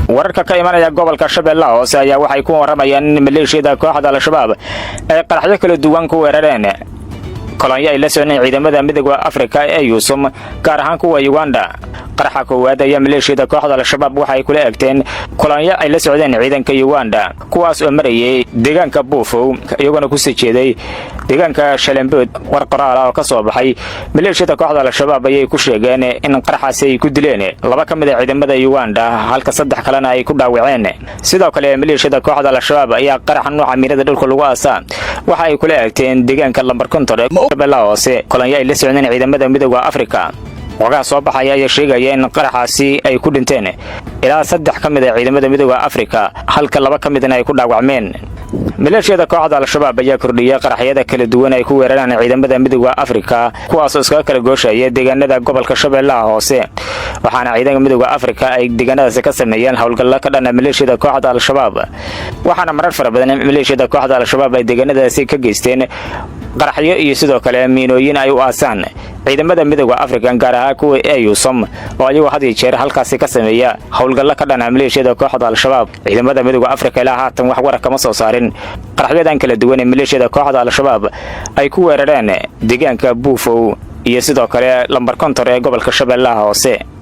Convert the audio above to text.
Wararka ka imanaya gobolka Shabeellaha Hoose ayaa waxay ku warramayaan in maleeshiyada kooxda Al-Shabaab ay qaraxyo kala duwan ku weerareen kolonyo ay la socdeen ciidamada Midowga Afrika ee AUSSOM, gaar ahaan kuwa Uganda. Qaraxa koowaad ayaa maleeshiyada kooxda Al-Shabaab waxay kula egteen kolonyo ay la socdeen ciidanka Uganda, kuwaas oo marayay deegaanka Buufow, iyagoona kusii jeeday deegaanka Shalambood. War qoraal ah oo ka soo baxay maleeshiyada kooxda Al-Shabaab ayay ku sheegeen in qaraxaasi ay ku dileen laba ka mid a ciidamada Uganda, halka saddex kalena ay ku dhaawaceen. Sidoo kale, maleeshiyada kooxda Al-Shabaab ayaa qaraxa nuuca miinada dhulka lagu aasaa waxa ay kula egteen deegaanka Lambar 50 ee Shabeellaha Hoose kolonyo ay la socdeen ciidamada Midowga Afrika. Xogaha soo baxaya ayaa sheegaya in qaraxaasi ay ku dhinteen ilaa saddex ka mid a ciidamada Midowga Afrika, halka laba ka midna ay ku dhaawacmeen. Maleeshiyada kooxda Al-Shabaab ayaa kordhiyay qaraxyada kala duwan ay ku weeraraan ciidamada Midowga Afrika, kuwaasoo iskaga kala gooshaya deegaanada gobolka Shabeellaha Hoose, waxaana ciidanka Midowga Afrika ay deegaanadaasi ka sameeyeen howlgallo ka dhana maleeshiyada kooxda Al-Shabaab. Waxaana marar fara badan maleeshiyada kooxda Al-Shabaab ay deegaanadaasi ka geysteen qaraxyo iyo sidoo kale miinooyin ay u aasaan ciidamada Midowga Afrika, gaar ahaan kuwa AUSSOM, oo ayagoo had iyo jeer halkaasi ka sameeya howlgallo ka dhana maleeshiyada kooxda Al-Shabaab. Ciidamada Midowga Afrika ilaa haatan wax warar kama soo saarin qaraxyadan kala duwan ee maleeshiyada kooxda Al-Shabaab ay ku weerareen deegaanka Buufow iyo sidoo kale Lambar 50 ee gobolka Shabeellaha Hoose.